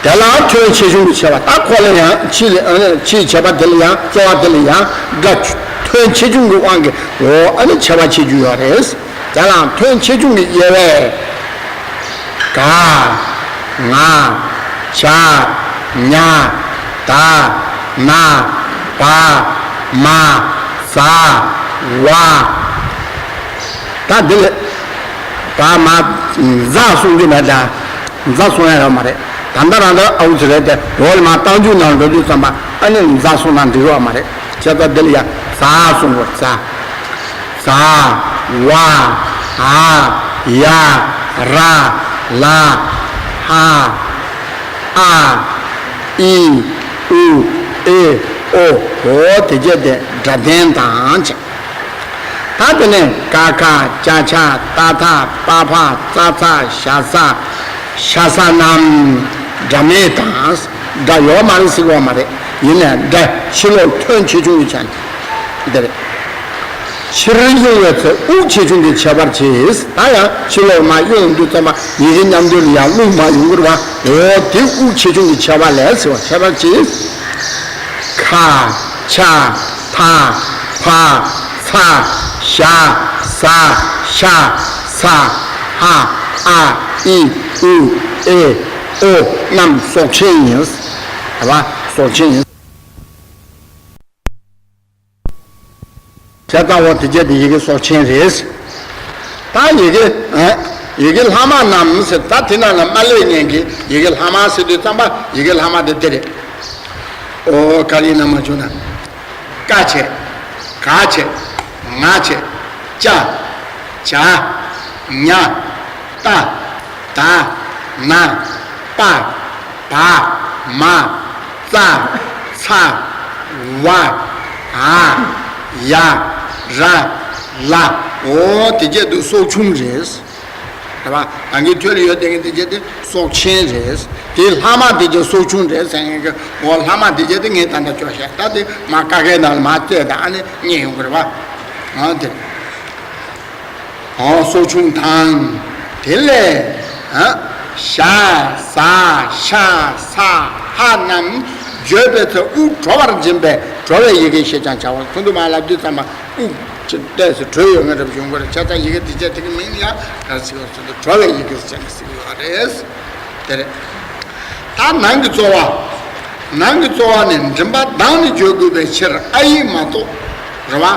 དེ་ལའང་ཐོན་ཆེ་ཆུང་གི་བྱེད་པ། ད་ཁོ་ལ་ཡང་ཕྱི་ལ་ཨ་ནི་ཕྱི་ཡི་བྱེད་པ་དེ་ལ་ཡང་རྩོལ་བ་དེ་ལ་ཡང་སྒྲ་ཐོན་ཆེ་ཆུང་གི་དབང་གིས་འོ་ཨ་ནི་བྱེད་པ་བྱེད་རྒྱུ་ཡོད་རེད། དེ་ལའང་ཐོན་ཆེ་ཆུང་གི་དབྱེ་བས། ག་ང་ཇ་ཉ་ད་ན་བ་མ་ཛ་ཝ། ད་འདི་ལ་བ་མ་ཛ་གསུང་རྒྱུ་མེད་ད། ཛ་གསུང་ཡ་ཡོད་མ་རེད། ད་ལྟ་རང་ད་ཨའུ་ཙི་རེད་དེ་འོག་ལ་མ་རྟགས་འཇུག་ནང་འགྲོ་དུས་ཙམ་པ་ཨ་ནི་ཛ་གསུང་ན་འགྲིག་ཡོད་མ་རེད། བྱས་ཙང་འདི་ལ་ཡ་ཛ་གསུང་དགོས་ཛ། ཛ། ཝ། འ། ཡ། ར། ལ། ཧ། ཨ། ཨི། ཨུ། ཨེ། ཨོ། འོ་དེ་བྱས་ཏེ་སྒྲ་ལྡན་དང་བྱས། ད་དེ་ནས་ཀ་ཁ་ཅ་ཆ་ཏ་ཐ་པ་ཕ་ཙ་ཚ་ཞ་ས་ཤ་ས་རྣམས་སྒྲ་མེད་དང་། སྒྲ་ཡོད་མ་རེད་ཟེར་བ་མ་རེད། ཡིན་ནའང་སྒྲ་ཕྱི་ལོགས་ཐོན་ཆེ་ཆུང་གི་ཆ་ནས་འདི་རེད། ཕྱིར་དབྱུང་བའི་ཚེ་དབུགས་ཆེ་ཆུང་གི་ཁྱད་པར་གྱིས། ད་ཡང་ཕྱི་ལོགས་མར་དབྱུང་དུས་ཙམ་པ་ཡི་གེ་མཉམ་འདོན་ལ་ཡང་རླུང་མར་ཡོང་གི་རེད་བ། འོ་དེ་དབུགས་ཆེ་ཆུང་གི་ཁྱད་པར་ལས་ཟེར་བ་ཁྱད་པར་གྱིས། ཁ། ཆ། ཐ། ཕ། ཚ། ཞ། ཟ། ཤ། ས། ཧ། ཨ། ཨི། ཨུ། ཨེ། ཨོ་རྣམས་སྲོག་ཆེན་ཡིན། རེད་བ། སྲོག་ཆེན་ཡིན། བྱས་ཙང་འོ་དེ་བྱས་ཏེ་ཡི་གེ་སྲོག་ཆེན་རེད། ད་ཡི་གེ་ཨ། ཡི་གེ་ལྷག་མ་རྣམས་ཟེར། ད་དེ་ནང་ལ་མ་ལས་ཉན་གྱི་ཡི་གེ་ལྷག་མ་ཟེར་དུས་ཙམ་པ་ཡི་གེ་ལྷག་མ་དེ་འདི་རེད། ཨོ་ག་རེ་ཡིན་ན་མ་བྱུང་ན། ཀ་བྱས། ག་བྱས། ང་བྱས། ཅ། ཇ། ཉ། ཏ། ད། ན། པ། བ། མ། ཙ། ཚ། ཝ། འ། ཡ། ར། ལ། འོ་དེ་བྱས་དུས་སྲོག་ཆུང་རེད། རེད་པ། ད་གིན་ཐོད་ལ་ཡོད་དེ་གིན་དེ་བྱས་དེ་སྲོག་ཆེན་རེད། དེ་ལྷག་མ་དེ་བྱས་སྲོག་ཆུང་རེད་ཟེར་མཁན་གྱི་འོ་ལྷག་མ་དེ་བྱས་དེ་ངས་ད་ལྟ་སྐྱོར་བཤད། ད་དེ་མ་ཀ་ཁའི་ནང་ལ་མ་བལྟས་ད་ཨ་ནི་རྙེད་ཡོང་གི་རེད་པ། འོ་དེ། འོ་སྲོག་ཆུང་དང་། དེ་ལས། ཨ། ཞ། ཟ། ཤ། ས། ཧ་རྣམས་བརྗོད་པའི་ཚེ་དབུགས་གྲོལ་བར་འབྱིན་པས་གྲོལ་བའི་ཡི་གེ་ཞེས་ཀྱང་བྱ་བ། ཚུར་དུ་མ་ལབ་དུས་ཙམ་པ་དབུགས་ཀྱི་ལྟས་སུ་གྲོལ་ཡོད་ངེས་རབ་ཡོང་གི་རེད། བྱས་ཙང་ཡི་གེ་དེ་བྱས་དེ་གི་མིང་ཡང་ག་རེ་ཟེར་བ་ཚུར་དུ་གྲོལ་བའི་ཡི་གེ་ཟེར་ནས་ཟེར་གི་ཡོད་རེད། དེ་རེད། ད་ནང་གི་རྩོལ་བ། ནང་གི་རྩོལ་བ་ནི་མགྲིན་པ་གདངས་ནས་བརྗོད་དགོས་པའི་ཕྱིར་ཨ་ཡིག་མ་གཏོགས། རེད་པ།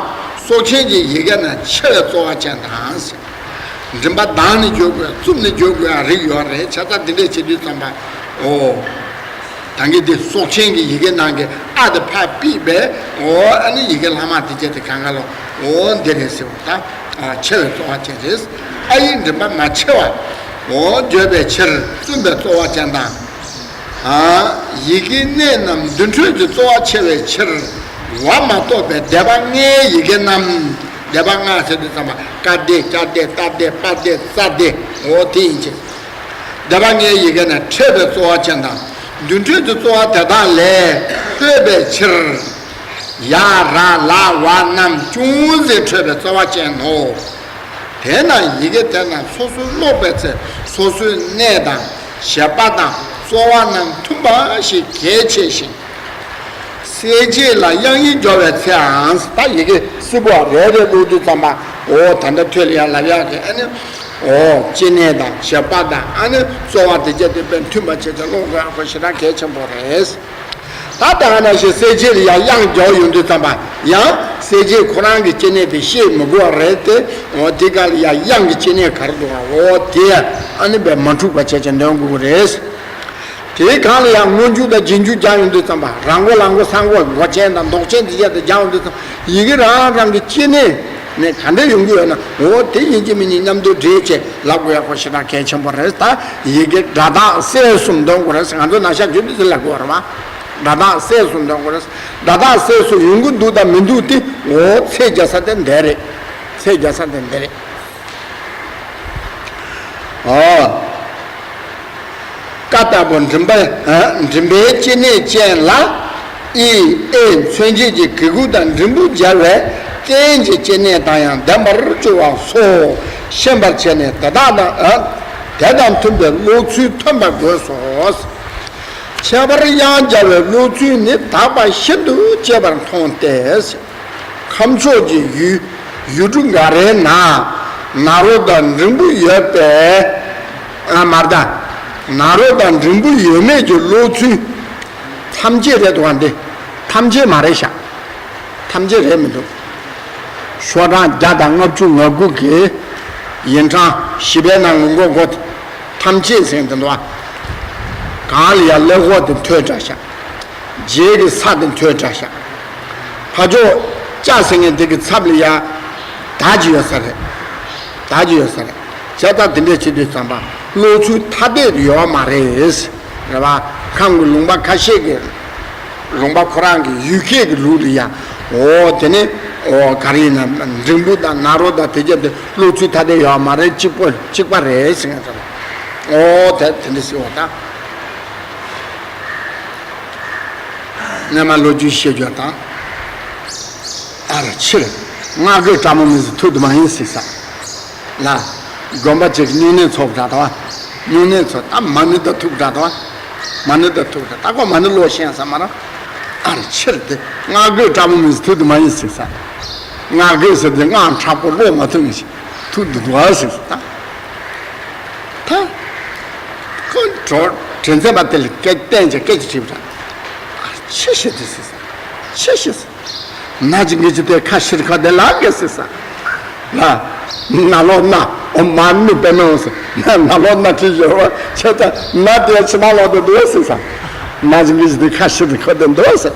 སྲོག་ཆེན་གྱི་ཡི་གེ་ན་ཆེ་བའི་རྩོལ་བ་ཅན་དང་ཟེར། མགྲིན་པ་གདངས་ནས་བརྗོད་དགོས། བཙུམས་ནས་བརྗོད་དགོས་ཡ་རིགས་ཡོད་རེད། བྱས་ཙང་འདི་འདྲས་བྱེད་དུས་ཙམ་པ། འོ། ད་གིན་འདི་སྲོག་ཆེན་གྱི་ཡི་གེ་ནང་གི་ཨ་དེ་ཕར་ཕུད་པས། འོ་ཨ་ནི་ཡི་གེ་ལྷག་མ་དེ་བྱས་དེ་གང་ག་ལ། འོ་འདི་རེད་ཟེར་བ་ད། ཨ་ཆེ་བའི་རྩོལ་བ་ཅན་རེད། ཨ་ཡིག་མགྲིན་པ་མ་ཆེ་བ། འོ་བརྗོད་པའི་ཕྱིར་བཙུམས་པའི་རྩོལ་བ་ཅན་དང་། ཨ། ཡི་གེའི་གནས་རྣམས་རྡུལ་འཕྲོས་ཀྱི་རྩོལ་བ་ཆེ་བའི་ཕྱིར། བ་མ་གཏོགས་པའི་སྡེ་པ་ལྔའི་ཡི་གེ་རྣམས། སྡེ་པ་ལྔ་ཟེར་དུས་ཙམ་པ་ཀ་སྡེ་ཀྱ་སྡེ་ཏ་སྡེ་པ་སྡེ་ཙ་སྡེ་འོ་དེ་ཡིན་གྱི། སྡེ་པ་ལྔའི་ཡི་གེ་ནི་འཕྲོས་པའི་རྩོལ་བ་ཅན་དང་། རྡུལ་འཕྲོས་ཀྱི་རྩོལ་བ་དེ་དག་ལས་ལྷོད་པའི་ཕྱིར། ཡ་ར་ལ་ཝ་རྣམས་ཅུང་ཟད་འཕྲོས་པའི་རྩོལ་བ་ཅན་ནོ། དེས་ན་ཡི་གེ་དེ་རྣམས་སོ་སོར་ཀློག་པའི་ཚེ་སོ་སོའི་གནས་དང་བྱེད་པ་དང་རྩོལ་བ་རྣམས་མཐུན་པ་ཞིག་གལ་ཆེ་ཞིང་། གསལ་བྱེད་ལ་དབྱངས་ཡིག་སྦྱོར་བའི་ཚེའང་། ད་ཡི་གེ་སིལ་བུ་བ་རེ་རེ་ཀློག་དུས་ཙམ་པ། འོ་ད་ལྟ་ཐོད་ལ་ཡ་ལབ་ཡག་གི་ཨ་ནི། འོ་སྐྱེ་གནས་དང་བྱེད་པ་དང་ཨ་ནི་རྩོལ་བ་དེ་བྱས་དེ་དཔེ་མཐུན་པ་བྱས་ཏེ་ཀློག་དགོས་ཡག་པོ་ཞེ་དྲག་གལ་ཆེན་པོ་རེད། ད་ལྟ་ཨ་ན་ཞེས་གསལ་བྱེད་ལ་ཡང་དབྱངས་སྦྱར་ཡོང་དུས་ཙམ་པ་ཡང་གསལ་བྱེད་ཁོ་རང་གི་སྐྱེ་གནས་དེ་ཤེས་མི་དགོས་པ་རེད་དེ། འོ་དེ་ག་ལ་ཡང་དབྱངས་ཀྱི་སྐྱེ་གནས་ག་རེ་འདུག་ག་འོ་དེ་ཨ་ནི་དཔེ་མ་འཁྲུགས་པ་བྱས་ཀྱང་འདོན་དགོས་ཀྱི་རེད། དེའི་སྒང་ལ་ཡང་སྔོན་འཇུག་དང་རྗེས་འཇུག་སྦྱར་ཡོང་དུས་ཙམ་པ་རང་མགོ་ལ་མགོ་ས་མགོ་མགོ་ཅན་དང་འདོགས་ཅན་དེ་བྱས་ཏེ་སྦྱར་ཡོང་དུས་ཙམ་པ་ཡི་གེ་རང་རང་གི་སྐྱེ་གནས་ནས་ག་འདྲ་ཡོང་གི་ཡོད་ན་འོ་དེ་ཡིན་གཅིག་མིན་གཉིས་མཉམ་དུ་འདྲེས་བྱས་ལབ་དགོས་ཡག་པོ་ཞེ་དྲག་གལ་ཆེན་པོ་རེད། ད་ཡི་གེ་སྒྲ་དག་གསལ་གསུམ་འདོན་དགོས་རེད། ང་ཚོ་ན་ཤ་རྒྱུད་དུ་དེ་ལབ་དགོས་རེད་བ། སྒྲ་དག་གསལ་གསུམ་འདོན་དགོས་རེད། སྒྲ་དག་གསལ་གསུམ་ཡོང་གི་འདུག་དང་མི་འདུག་དེ་འོ་ཚད་རྒྱག་ས་དེ་འདི་རེད། ཚད་རྒྱག་ས་དེ་འདི་རེད། ཨ། ཀ་ལྟ་བུ་མགྲིན་པ། ཨ། མགྲིན་པའི་སྐྱེ་གནས་ཅན་ལ། ཨི་ཨེ་མཚོན་བྱེད་ཀྱི་གི་གུ་དང་འགྲེང་བུ་སྦྱར་བས་རྟེན་གྱི་སྐྱེ་གནས་དང་ཡང་ལྡན་པར་སྤྱོད་པ་སོགས་ཤེས་པར་བྱས་ནས་དེ་དག་དང་། ཨ། དེ་དང་མཐུན་པའི་ཀློག་ཚུལ་ཐོན་པ་དགོས་སོ། ཁྱད་པར་དབྱངས་སྦྱར་བའི་ཀློག་ཚུལ་ནི་དག་པ་ཤིན་ཏུ་གཅེས་པར་མཐོང་སྟེ། ཁམས་ཕྱོགས་ཀྱི་ཡུལ་ཡུལ་གྲུ་འགའ་རེའི་ནང་ན་རོ་དང་འགྲེང་བུ་ཡོད་པས། ཨ་མར་ད། ན་རོ་དང་འགྲེང་བུ་ཡོད་མེད་ཀྱི་ཀློག་ཚུལ་ཐམས་ཅད་རེད་འདུག་ག་འདི་ཐམས་ཅད་མ་རེད་ཤག་ཐམས་ཅད་རེད་མི་འདུག་ཤོག་གྲངས་བརྒྱ་དང་ལྔ་བཅུ་ང་དགུ་གི་ཡིན་གྲངས་བཞི་པའི་ནང་གི་མགོ་མགོ་དེ་ཐམས་ཅད་ཟེར་འདི་འདུག་ག་གང་ལ་ཡང་ཀླད་ཀོར་དེ་འཐོལ་དྲགས་ཤག་རྗེས་ཀྱི་ས་དེ་འཐོལ་དྲགས་ཤག་ཕ་ཕྱོགས་ལྕགས་ཟེར་མཁན་དེ་གི་ཚབ་ལ་ཡ་ད་ཅི་ཡོད་ས་རེད། ད་ཅི་ཡོད་ས་རེད། བྱས་ཙང་དེ་འདྲས་བྱེད་དུས་ཙམ་པ་ཀློག་ཚུལ་ཐ་དད་ཡོད་མ་རེད། རེད་བ། ཁམས་ཀྱི་ལུང་པ་ཁ་ཤས་ཀྱི་ལུང་པ་ཁོ་རང་གི་ཡུལ་སྐད་ཀྱི་ལུགས་ལ་ཡ། འོ་དེ་ནི་འོ་ག་རེ་ཡིན་ན་འགྲེང་བུ་དང་ན་རོ་དང་དེ་རྒྱབ་དེ་ཀློག་ཚུལ་ཐ་དད་ཡོད་མ་རེད། གཅིག་པ་གཅིག་པ་རེད་ཟེར་མཁན་ཙམ། འོ་དེ་དེ་འདྲས་ཟེར་བ་དང་། རྣལ་མ་ལོ་རྒྱུས་བཤད་རྒྱུ་དང་། ཨ་ར་ཕྱིར། སྔགས་རྒོད་སྤྲ་མོ་མི་ཟེར་ཐུག་དུ་མ་ཡིན་ཟེར་ས། ལ། དགོན་པ་ཅིག་སྨྱུང་གནས་ཚོགས་འདྲ་དང་། སྨྱུང་གནས་ཚོགས་ད་མ་ཎི་ད་ཐུག་འདྲ་དང་། མ་ཎི་ད་ཐུག་འདྲ་ད་ཁོ་མ་ཎི་ཀློག་ཤེས་ས་མ་ར། ཨ་ར་ཕྱིར་དེ་སྔགས་རྒོད་སྤྲ་མོ་མི་ཟེར་ཐུག་དུ་མ་ཡིན་ཟེར་ས། སྔགས་རྒོད་ཟེར་དེ་སྔགས་མཁྲེགས་པོ་ཀློག་མ་ཐུབ་མི་ཞིག་ཐུག་དུ་འདུག་ཨ་ཟེར་ས་ད། ད། ཁོ་གྲོགས་དྲིན་ཅན་པ་དེ་ལ་སྐད་བསྟན་ཅིང་སྐད་ཅིག་དྲིས་པ་འདྲ། ཨ་ཆི་ཞིག་དེ་ཟེར་ས། ཆི་ཞིག་ཟེར། ན་ཅི་གི་ཅི་དེ་ཁ་ཤིར་ཁ་དེ་ལ་གེ་ཟེར་ས། ལ། ན་ལོ་ན། འོ་མ་ནི་པེ་མེ་འོ་ཟེར། ན་ན་ལོ་ན་ཁྲི་ཡོད་བ་ཆེ་ད་ན་དེ་ཕྱི་ན་ལོ་དེ་འདུག་ཟེར་ས། ན་ཅི་གི་ཅི་དེ་ཁ་ཤིར་ཁ་དེ་འདུག་ཟེར།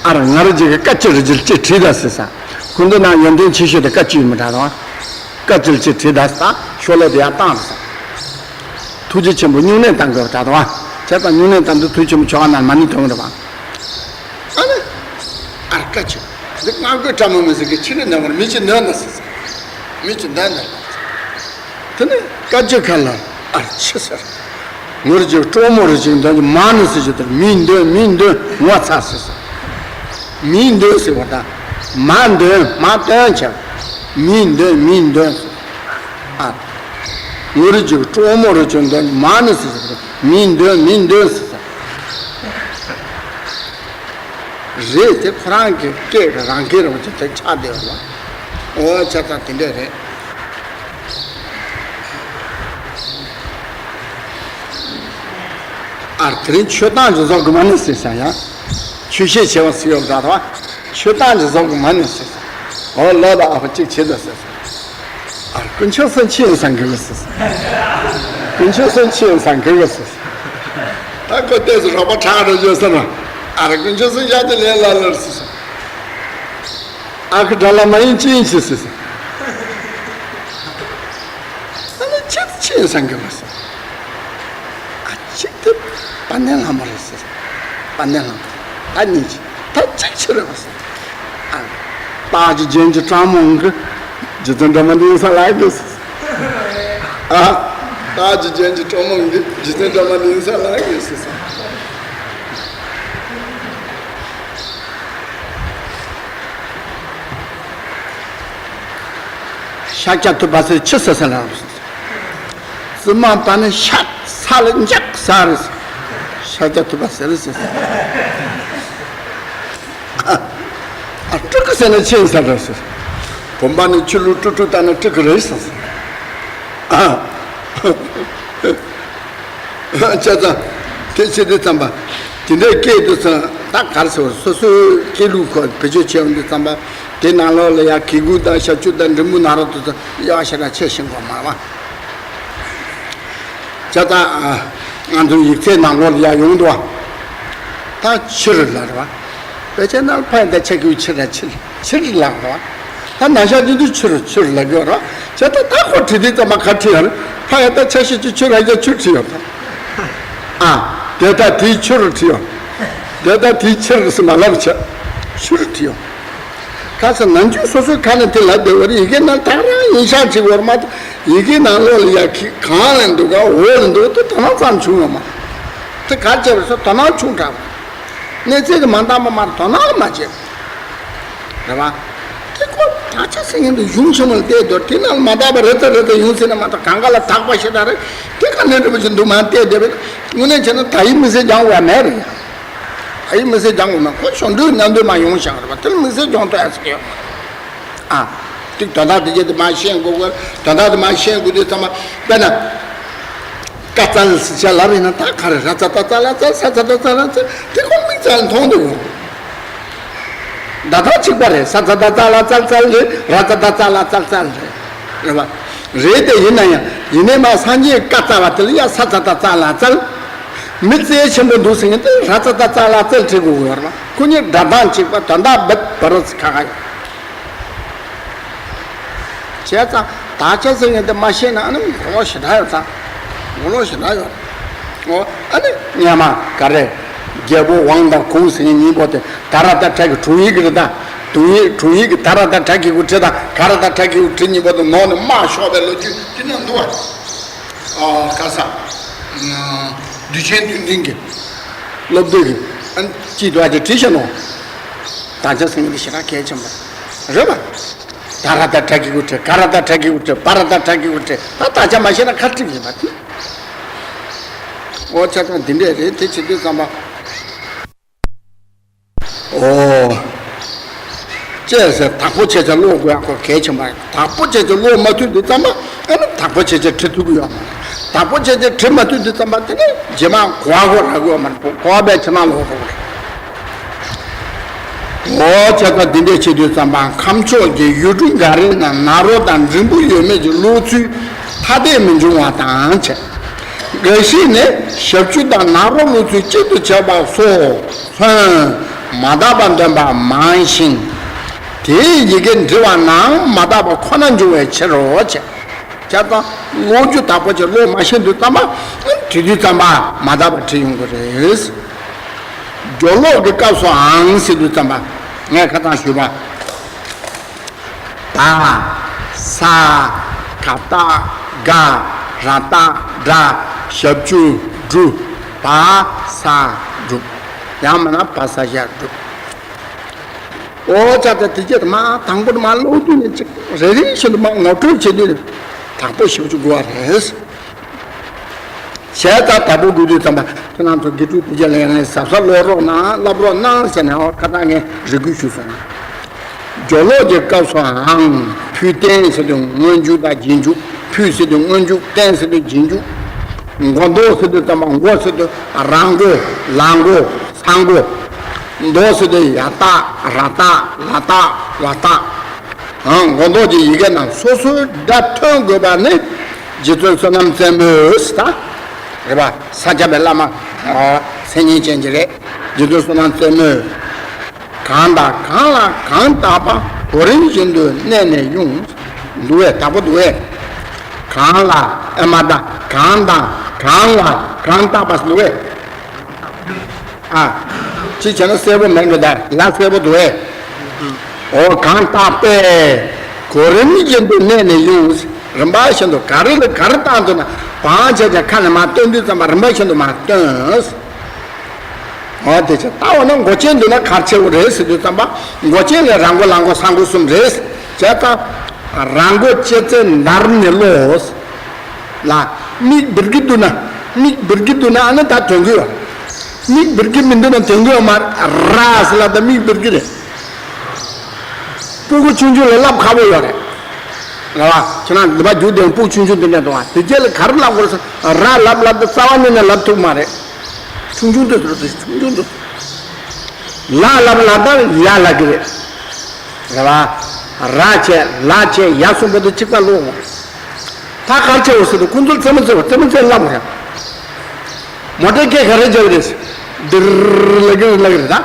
ཨ་ར་ང་ར་ཅིག་གི་ཀ་ཅི་རི་ཅི་ཅི་བྲིས་ད་ཟེར་ས། ཁོ་འདི་ན་ཡོན་ཏན་ཆེ་ཤོས་དེ་ཀ་ཅི་ཡིན་མི་འདྲ་དང་། ཀ་ཅི་རི་ཅི་བྲིས་ད་ཟེར་ས། ཤོ་ལོ་དེ་ཡར་བཏང་ཟེར་ས། ཐུགས་རྗེ་ཆེན་པོ་སྨྱུང་གནས་བཏང་དགོས་པ་འདྲ་དང་། བྱས་ཙང་སྨྱུང་གནས་བཏང་དུས་ཐུགས་ཆེན་པོ་ཆོ་ག་ནང་མ་ཎི་ཐོན་གི་རེད་པ། ཨ། ཆེ། འདི་སྔ་རྒོད་ཕྲ་མོ་མི་ཟེར་གི་ཕྱི་ནས་འདོན་དགོས་རེད། མི་གཅིག་འདོན་ན་ཟེར་ཟེར། མི་གཅིག་འདོན་ན། དེ་ནས་བཀའ་བརྒྱུད་ཁ་ལ་ཨར་ཆི་ཟེར། ངུར་ཅིག་ཀྲོ་མོ་རུ་ཅིག་འདོན་གྱི་མ་ནི་ཟེར་གྱི་དེར་མི་འདོན་མི་འདོན་ངོ་ཚ་ཟེར་ཟེར། མི་འདོན་ཟེར་བ་དང་མ་འདོན་མ་འདོན་ཆེ། མི་འདོན་མི་འདོན་ཟེར། ཨ། ངུར་ཅིག་ཀྲོ་མོ་རུ་ཅིག་འདོན་གྱི་མ་ནི་ཟེར་གྱི་དེར་མི་འདོན་མི་འདོན་ཟེར་ཟེར། རེད་དེ་ཁོ་རང་གི་སྐད་རང་སྐད་རང་གི་དེ་ཆགས་བསྡད་ཡོད་ལ། འོ་ཆ་ཚང་དེ་འདྲས་རེད། ཨར་དེ་རིང་ཆོས་བཏང་ཅི་བཟོ་གི་མ་ནི་ཟེར་ས་ཡ། ཆོས་བཤད་བྱེད་པ་སུ་ཡོད་འདྲ་དོ། ཆོས་བཏང་ཅི་བཟོ་གི་མ་ནི་ཟེར་ས། འོ་ལོ་དང་ཨ་ཕ་གཅིག་བྱེད་དོ་ཟེར་ས། ཨ་དཀོན་མཆོག་གསུམ་ཆི་ཡིན་བསམ་གི་གི་ཟེར། དཀོན་མཆོག་གསུམ་ཆི་ཡིན་བསམ་གི་གི་ཟེར། ད་ཁོ་ལྟས་སུ་རོགས་པ་ཁྲག་རུ་བརྗོད་ཟེར་ན། ཨ་ར་དཀོན་མཆོག་གསུམ་ཤ་དེ་ལས་ལ་ལར་ཟེར། ཨ་ཁུ་དགྲ་ལ་མ་ཡིན་ཅི་ཡིན་ཆི་ཟེར། ཨ་ནི་ཆི་ཆི་ཡིན་བསམ་གི་གི་ཟེར། ཨ་ཅིག་དེ་དཔལ་ལྡན་ལྷ་མོ་རེད་ཟེར། དཔལ་ལྡན་ལྷ་མོ་ད་གཉིས་ཀྱི་ད་ཅིག་ཆི་རེད་པ་ཟེར། ཨ། རྟགས་ཀྱི་རྒྱན་གྱི་ཕྲ་མོ་གི་རྗེ་བཙུན་སྒྲོལ་མ་གདན་ས་ལ་གི་ཟེར། ཨ། རྟགས་ཀྱི་རྒྱན་གྱི་ཕྲ་མོ་གི་རྗེ་བཙུན་སྒྲོལ་མ་གདན་ས་ལ་གི་ཟེར། ཤཱཀྱ་ཐུབ་པ་ཟེར་ཆི་ཟེར་ཟེར་ལ། བཙུན་མ་དང་ནི་ཤ་ས་ལ་འཇག་ས་རེད། ཤཱཀྱ་ཐུབ་པ་ཟེར་ཟེར། ཨ་སྤྲུལ་སྐུ་ཟེར་ན་ཆི་ཟེར་རེད་ཟེར། བུམ་པ་ནི་ཆུ་ལུད་སྤྲུལ་སྤྲུལ་ལྟ་ན་སྤྲུལ་སྐུ་རེད་ཟེར། ཨ། བྱས་ཙང་དེ་བྱེད་དུས་ཙམ་པ། དེ་འདྲའི་སྐད་དུ་ཙང་ད་གར་ཟེར་བ་སོ་སོའི་སྐད་ལུགས་ཁོ་བེད་སྤྱོད་བྱས་ཡོང་དུས་ཙམ་པ། དེ་ནང་ལོགས་ལ་ཡ་གི་གུ་དང་ཞབས་ཀྱུ་དང་འབྲི་མོ་ནང་རོ་དུ་ཙང་ཡ་ཞེ་དྲག་ཆེ་ཞིང་གོ་མ་བ། བྱས་ཙང་ང་ཚོའི་ཡིག་ཚད་ནང་ལོགས་ལ་ཡ་ཡོང་འདུག་བ། ད་ཕྱིར་ལ་རེད་བ། དཔེ་ཆ་ནང་ཕ་ཡི་ད་ཆ་གི་ཕྱིར་ར་ཕྱིར་ཕྱིར་ལ་རེད་བ། ད་ན་ཤ་ཅི་འདུག་ཕྱིར་ཕྱིར་ལ་གི་ར། བྱས་ད་ད་ཁོ་བྲིས་དུས་ཙམ་པ་ག་བྲིས་ཡོད་རེད། ཕ་ཡ་ད་ཆ་ཤི་ཅི་ཆུ་ར་ཡ་ཆུ་བྲིས་ཡོད་ད། ཨ། དེ་ད་དེའི་ཆུ་རུ་བྲིས་ཡོད། དེ་ད་དེའི་ཕྱིར་སུ་མ་ལབ་བྱས། ཆུ་རུ་བྲིས་ཡོད། ཁ་ས་ནམ་རྒྱུན་སོ་སོའི་ཁ་ནས་དེ་ལབ་བསྡད་པ་རེད། ཡི་གེ་ནང་ད་རང་ཡིན་ཤག་ཅིག་བར་མ་གཏོགས་ཡི་གེ་ནང་ལོགས་ལ་ཡ་གི་གང་ལ་འདུག་ག་འོག་ལ་འདུག་དེ་དོ་སྣང་ཙམ་བྱུང་ཡོད་མ། དེ་ག་བྱས་པ་སོ་དོ་སྣང་ཆུང་དྲགས་པ། གནས་ཚད་ཀྱི་མ་འདང་པ་མར་དོ་སྣང་མ་བྱེད། རེད་བ། དེ་ཁོ་དག་ཆ་ཟེར་མཁན་དེ་གཞུང་ཆེན་མོ་ལ་བལྟས་དོར་དེ་ནང་མ་དག་པ་རེ་ཙམ་རེ་ཙམ་ཡོང་ཟེར་ན་མ་གཏོགས་གང་ག་ལ་དག་པ་ཞེ་དྲག་རེད། དེ་ག་ནས་འདྲ་པོ་ཞིག་འདུག་མ་བལྟས་བསྡད་པས་དངོས་གནས་བྱས་ན་ད་ཡིག་མི་སེར་སྦྱང་དགོས་ཡ་མེད་རེད་ཡ། ད་ཡིག་མི་སེར་སྦྱང་དགོས་མ་ཁོ་ཞོ་འདུས་མཉམ་འདུས་མ་ཡོང་བཞག་རེད་བ། དེ་ལ་མི་སེར་སྦྱོང་ཐུབ་ཡ་ཟེར་གི་ཡོད། ཨ། ཏིག་དོན་དག་དེ་རྒྱུ་དེ་མ་ཤེས་དགོས་གོ། དོན་དག་དེ་མ་ཤེས་དགོས་དུས་ཚང་མ་དཔེར་ན། ཀ་ཙལ་ཟེར་བྱ་ལབ་ཡིན་ན་ད་ག་རེ་ར་ཙ་ད་ཙ་ལ་ཙལ་ས་ཙ་ད་ཙ་ལ་ཙལ་དེ་ཁོ་མིག་ཙལ་མཐོང་འདུག་གོ། ད་ད་གཅིག་པ་རེད། ས་ཙ་ད་ཙ་ལ་ཙལ་ཙལ་རེད། ར་ཙ་ད་ཙ་ལ་ཙལ་ཙལ་རེད། རེད་པ། རེད་དེ་ཡིན་ན་ཡང་ཡིན་ནའི་མ་སངས་རྒྱས་ཀ་ཙལ་བ་དེ་ལ་ཡ་ས་ཙ་ད་ཙ་ལ་ཙལ། མི་རྩལ་ཆེན་པོ་འདུག་ཟེར་མཁན་དེ་ར་ཙ་ད་ཙ་ལ་ཙལ་བྲིས་དགོས་གོ་ཡོད་རེད་པ། ཁོ་གཉིས་སྒྲ་གདངས་གཅིག་པ་དོན་དག་རྦད་བ་ར་ཙ་ཁ་ཁ་ཡོད། བྱས་ཙང་དག་ཆ་ཟེར་མཁན་དེ་མ་ཤེས་ན་ཨ་ནི་མགོ་ལོག་ཞེ་དྲག་ཡོད་ཙང་། མགོ་ལོག་ཞེ་དྲག་ཡོད། འོ་ཨ་ནི་སྔས་མ་ག་རེ། རྒྱལ་པོ་ཝང་དང་གུང་ཟེར་མཁན་གཉིས་པོ་དེ་ད་ར་ད་དྲ་གི་དྲུང་ཡིག་གི་རེད་ད། དྲུང་ཡིག་དྲུང་ཡིག་གི་ད་ར་ད་དྲ་གི་གུ་བྲིས་དང་ག་ར་ད་དྲ་གི་གུ་བྲིས་གཉིས་པོ་དེ་ནོར་ནས་མར་ཤོར་བའི་ལོ་རྒྱུས་དེ་ནང་འདུག་བ། ཨ་ག་ས། དུས་ཆེན་བསྟུན་ལྡན་གྱི་སློབ་དེབ་ཀྱི་ཨ་ནི་སྐྱིད་དུ་ཨ་ཅེ་བྲིས་ཤག་ནོ། དག་ཆ་ཟེར་མཁན་དེ་ཞེ་དྲག་གལ་ཆེན་པོ་རེད་པ། ད་ར་ད་དྲ་གི་གུ་བྲིས། ག་ར་ད་དྲ་གི་གུ་བྲིས། པ་ར་ད་དྲ་གི་གུ་བྲིས། ད་དག་ཆ་མ་ཤེས་ན་ཁ་ཏིག་ཡིན་པ་དེ། འོ་ཆ་ཚང་འདི་འདྲས་རེད། དེ་བྱེད་དུས་ཙམ་པ། འོ། ཅེས་ཟེར་དྭགས་པོ་བྱས་ཚེ་ཀློག་དགོས་ཡག་ཁོ་གལ་ཆེན་པ་རེད། དྭགས་པོ་བྱས་ཚེ་ཀློག་མ་ཐུབ་དུས་ཙམ་པ་ཨ་ནི་དྭགས་པོ་བྱས་ཚེ་བྲི་ཐུབ་ཀྱི་ཡོད་མ་རེད། དྭགས་པོ་བྱས་ཚེ་བྲི་མ་ཐུབ་དུས་ཙམ་པ་དེ་ནི་རྗེས་མ་གོ་བ་ཁོ་རག་གི་ཡོད་མ་རེད། གོ་བ་བས་ཕྱི་ནང་ལོག་འགྲོ་གི་རེད། འོ་བྱས་ཙང་འདི་འདྲས་བྱེད་དུས་ཙམ་པ་ཁམས་ཕྱོགས་ཀྱི་ཡུལ་གྲུ་འགའ་རེ་ན་ན་རོ་དང་འབྲས་བུ་ཡོད་མེད་ཀྱི་ཀློག་ཚུལ་ཐ་དད་མི་འབྱུང་བ་དང་བཅས། འགའ་ཞིག་ནི་ཞབས་ཀྱུ་དང་ན་རོ་ཀློག་ཚུལ་གཅིག་ཏུ་བྱས་པ་སོགས་མཚོན་མ་དག་པ་འདོན་པ་མང་ཞིང་། དེའི་ཡི་གེ་འབྲི་བ་ནའང་མ་དག་པ་ཁོ་ན་འབྱུང་བའི་ཕྱིར་རོ་བྱས། བྱས་ཙང་ཀློག་རྒྱུ་དག་པོ་ཅིག་ཀློག་མ་ཤེས་དུས་ཙམ་པ་བྲིས་དུས་ཙམ་པ་མ་དག་པ་བྲིས་ཡོང་གི་རེད། སྦྱོར་ཀློག་གི་སྐབས་སུའང་ཟེར་དུས་ཙམ་པ། ངས་ཁ་སང་ཞུས་པ། ད། ས། ག་བཏགས་སྒ། ར་བཏགས་སྒྲ། ཞབས་ཀྱུ་སྒྲུ། བ་ས་སྒྲུབ། ཡང་མིན་ན་བ་ས་ཞབས་སྒྲུབ། ཨོ་ཅག་ད་དེ་རྗེས་མ་དང་པོ་དུ་མ་ཀློག་དུས་ནས་ཅིག་རེ་རེ་བཞིན་དུ་མ་ངོ་སྤྲོད་བྱེད་དུས་དྲག་པོ་ཞིག་ཅིག་དགོས་པ་རེད། བྱས་ཙང་དྲག་པོ་དགོས་དུས་ཙམ་པ་ཁྱེད་རང་ཚོ་དགེ་ཕྲུག་དེ་རྗེས་ལ་ཡང་གཟབ་གཟབ་ཀློག་རོགས་གནང་བསླབ་རོགས་གནང་ཟེར་ནས་ཨོ་ཁ་ཏ་ངས་རེ་སྐུལ་ཞུས་སོང་། སྦྱོར་ཀློག་གི་སྐབས་སུའང་ཕུད་བསྟན་ཟེར་དུས་སྔོན་འཇུག་དང་རྗེས་འཇུག་ཕུད་ཟེར་དུས་སྔོན་འཇུག་བསྟན་ཟེར་དུས་རྗེས་འཇུག་མགོ་འདོགས་ཟེར་དུས་ཙམ་པ་མགོ་ཟེར་དུས་ར་མགོ་ལ་མགོ་ས་མགོ་འདོགས་ཟེར་དུས་ཡ་བཏགས་ར་བཏགས་ལ་བཏགས་བ་བཏགས། མགོ་འདོགས་ཀྱི་ཡི་གེ་རྣམས་སོ་སོའི་སྒྲ་ཐོན་དགོས་པ་ནི་རྗེ་བཙུན་བསོད་ནམས་རྩེ་མོས་ད། རེད་པ། ས་སྐྱ་པའི་བླ་མ། མཚན་སྙན་ཅན་གྱི་རེད། རྗེ་བཙུན་བསོད་ནམས་རྩེ་མོས། གང་དང་གང་ལ་གང་བཏགས་པ། གོ་རིམ་བཞིན་དུ་གནས་ནས་དབྱུང་། འདུག་བས་དྲག་པོ་འདུག་བས། གང་ལ་ཨེ་མ་ད་གང་དང་གང་ལ་གང་བཏགས་པ་འདུག་བས། ཨ། ཅི་བྱས་ན་གསལ་པོ་མེད་འགྲོ་ད་ལ་གསལ་པོ་འདུག་ཨེ། འོ་གང་བཏགས་པས། གོ་རིམ་བཞིན་དུ་གནས་ནས་དབྱུང་། རིམ་པ་བཞིན་དུ་ག་རེ་ལ་ག་རེ་བཏགས་འདུག་ན་བང་བྱས་ཀྱང་ཁ་ནས་མར་བཏོན་དུས་ཙམ་པ་རིམ་པ་བཞིན་དུ་མར་བཏོན། འོ་དེ་ཆ་ལྟ་བ་ན་མགོ་ཅན་འདུག་ན་གར་ཆེ་བོ་རེད་ཟེར་དུས་ཙམ་པ་མགོ་ཅན་ལས་ར་མགོ་ལ་མགོ་ས་མགོ་གསུམ་རེད། བྱས་ཙང་། ར་མགོ་ལྕེ་རྩེ་འདར་ནས་ཀློག་ལ། མིག་སྦིར་གི་འདུག་ན། མིག་སྦིར་གི་འདུག་ན་ཨ་ནི་ད་དོན་གི་ཡོད་རེད། མིག་སྦིར་གི་མི་འདུག་ན་དོན་གི་ཡོད་མ་རེད། ར་ཟེར་ལ་ད་མིག་སྦིར་གི་རེད། སྤུ་གུ་ཆུང་ཆུང་ལ་ལབ་ཁག་པོ་ཡོད་རེད། རེད་བ། ཁྱེད་རང་འདི་པ་རྒྱུག་དེ་སྤུ་གུ་ཆུང་ཆུང་དེ་འདྲ་འདུག་བ་དེ་རྗེས་ལ་ག་རེ་ལབ་དགོས་རེད་ཟེར་ར་ལབ་ལབ་ད་རྩ་བ་ཉིད་ནས་ལབ་ཐུབ་མ་རེད། ཆུང་ཆུང་དུ་ཟེར་དུས་ཆུང་ཆུང་དུ། ལ་ལབ་ལ་ད་ཡ་ལབ་གི་རེད། རེད་བ། ར་བྱས་ལ་བྱས་ཡ་གསུམ་པོ་དེ་གཅིག་པ་ཀློག་དགོས། ད་གར་ཆེ་བོ་ཟེར་དུས་ཁོང་ཚོར་རྩེད་མོ་རྩེ་བ་རྩེད་མོ་རྩེ་ལབ་རེད། མོ་ཊའི་སྐད་ག་རེ་རྒྱབ་རེད། དིར་ལབ་གི་རེད་ལབ་གི་རེད་ད།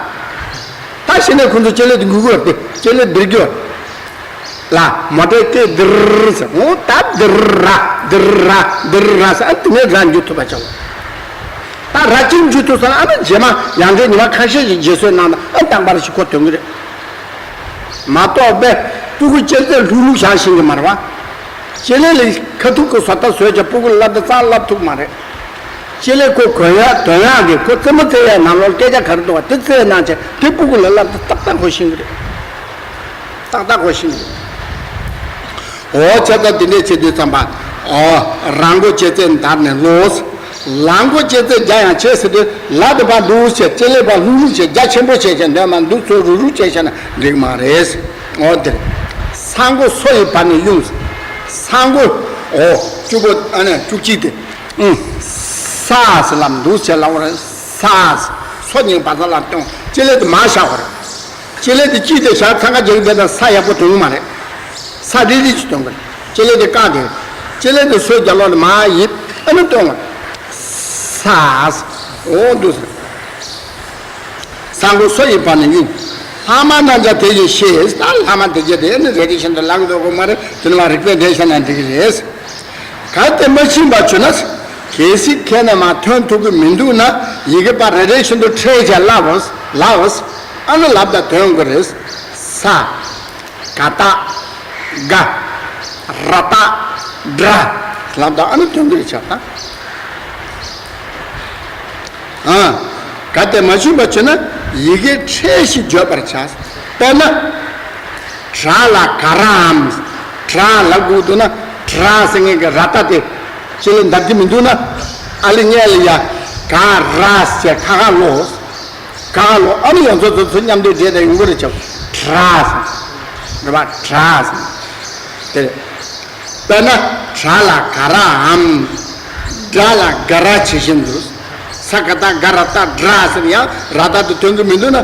ད་གཞི་ནས་ཁོང་ཚོ་ལྕེ་ལེ་དེ་འགུལ་གི་རེད་དེ་ལྕེ་ལེ་དིར་གི་རེད། ལ། མོ་ཊའི་སྐད་དིར་ཟེར། འོ་ད་དིར་ར་དིར་ར་དིར་ར་ཟེར། ཨ་དེ་ནས་ར་འཇུ་ཐུབ་པ་བྱ་བ། ད་ར་གཅིག་འཇུ་ཐུབ་ས་ན་ཨ་ནི་རྗེས་མ་ཡང་བསྐྱར་ཉི་མ་ཁ་ཤས་ཤིག་རྗེས་བཟོས་གནང་ན་ཨ་རྟག་པར་ཞིག་ཁོ་ཐོན་གི་རེད། མ་གཏོགས་པས་སྤུ་གུ་ལྕེ་རྩེ་ལྷུག་ལྷུག་བཞག་ཤེས་གི་མ་རེད་བ། ལྕེ་ལེ་ལ་ཁ་ཐུག་གི་བཟོ་ལྟ་བཟོས་ཀྱང་སྤུ་གུ་ལ་ལབ་ད་རྩ་ལབ་ཐུབ་མ་རེད། ལྕེ་ལེ་ཁོ་གོན་ཡག་དོན་ཡག་གི་ཁོ་རྩེད་མོ་རྩེ་ཡག་ནང་ལོགས་སྐད་ཆ་ག་རེ་འདུག་བ་དེ་རྩེད་གནང་བྱས་དེ་སྤུ་གུ་ལ་ལབ་ད་ཏག་ཏག་ཁོ་ཤེས་གི་རེད། ཏག་ཏག་ཁོ་ཤེས་གི་རེད། འོ་བྱས་ཙང་དེ་འདྲས་བྱེད་དུས་ཙམ་པ། འོ། ར་མགོ་ལྕེ་རྩེ་འདར་ནས་ཀློག་ལ་མགོ་ལྕེ་རྩེ་རྒྱ་ཡང་ཆེ་ཟེར་དུས་ལ་དེ་བ་ལྷུག་ལྷུག་བྱས་ལྕེ་ལེ་བ་ལྷུག་ལྷུག་བྱས་རྒྱ་ཆེན་པོ་བྱས་བྱས་འདོན་མ་འདུག་ཚོ་རུག་རུག་བྱས་བྱས་ན་འགྲིག་མ་རེད། འོ་དེར། ས་མགོ་སོ་ཡི་བར་ནས་དབྱུང་། ས་མགོ། འོ། བཅུ་པོ་ཨ་ནི་བཅུ་གཅིག་དེ། ཨུང་། ས་ཟེར་ལམ་འདུག་བྱས་ལ་འོ་རེད། ས། སོ་གཉིས་བར་ས་ལ་སྟོན་ལྕེ་ལེ་དེ་མ་བཞག་པ་རེད། ལྕེ་ལེ་དེ་གཅིག་དེ་བཞག་ཚང་ཁ་རྒྱག་གི་བསྡད་ན་ས་ཡག་པོ་ཐོན་གི་མ་རེད། ས་རིལ་རིལ་ཅིག་ཐོན་གི་རེད། ལྕེ་ལེ་དེ་བཀག་དེ། ལྕེ་ལེ་དེ་སོའི་རྒྱབ་ལོགས་ལ་མར་ཡིབ་ཨ་ནི་སྟོན་གི་རེད། ས། འོ་འདུག་ཟེར། ས་མགོ་སོ་ཡི་བར་ནས་དབྱུང་། ལྷག་མ་རྣམས་ཀྱང་དེ་བཞིན་ཤེས། ད་ལྷག་མ་དེ་བཞིན་དེ་ནི་རེ་རེ་བཞིན་དུ་ལབ་འགྲོ་དགོས་མ་རེད། དེ་ནི་མ་རིག་པའི་འགྲེལ་བཤད་ན་འགྲིག་གི་རེད། གལ་ཏེ་མ་ཤེས་པ་བྱུང་ན། གལ་སྲིད་ཁྱེད་ནས་མ་ཐོན་ཐུབ་ཀྱི་མི་འདུག་ན། ཡི་གེ་པ་རེ་རེ་བཞིན་དུ་ཕྲལ་བྱས་ལབ། ལབ། ཨ་ནི་ལབ་དང་དོན་དགོས་རེད། ས། ག་བཏགས། སྒ། ར་བཏགས། སྒྲ། ལབ་དང་ཨ་ནི་དོན་དགོས་རེད་ཆགས་ད། ཨ། གལ་ཏེ་མ་ཤེས་པ་བྱུང་ན་ཡི་གེ་ཕྲལ་ཞིག་བརྗོད་པར་བྱ། དཔེར་ན། དྲ་ལ་ག་རའམ། དྲ་ལབ་དགོས་འདུག་ན་དྲ་ཟེར་མཁན་གྱི་ར་བཏགས་དེ་ལྕེ་ལེ་འདར་གྱི་མི་འདུག་ན། ཨ་ལི་ཉལ་ལ་ཡ། ག་ར་ཟེར་ཁ་ཁ་ལོ། ག་ལོ་ཨ་ནི་ཡོངས་རྫོགས་ཚོ་ཚོ་མཉམ་འདོད་བསྒྲིགས་ཏེ་ཡོང་གི་རེད་ཆོག་དྲ་ཟེར། རེད་པ། དྲ་ཟེར། དེ་རེད། དཔེར་ན། དྲ་ལ་ག་རའམ། སྒྲ་ལ་ག་ར་བྱེད་བཞིན་དུ། ས་ག་བཏགས་སྒ་ར་བཏགས་སྒྲ་ཟེར་ཡང་ར་བཏགས་དེ་དོན་གྱི་མི་འདུག་ན།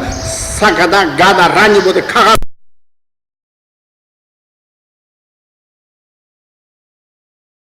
ས་ག་བཏགས་སྒ་དང་ར་གཉིས་པོ་དེ་ཁ་ཁ།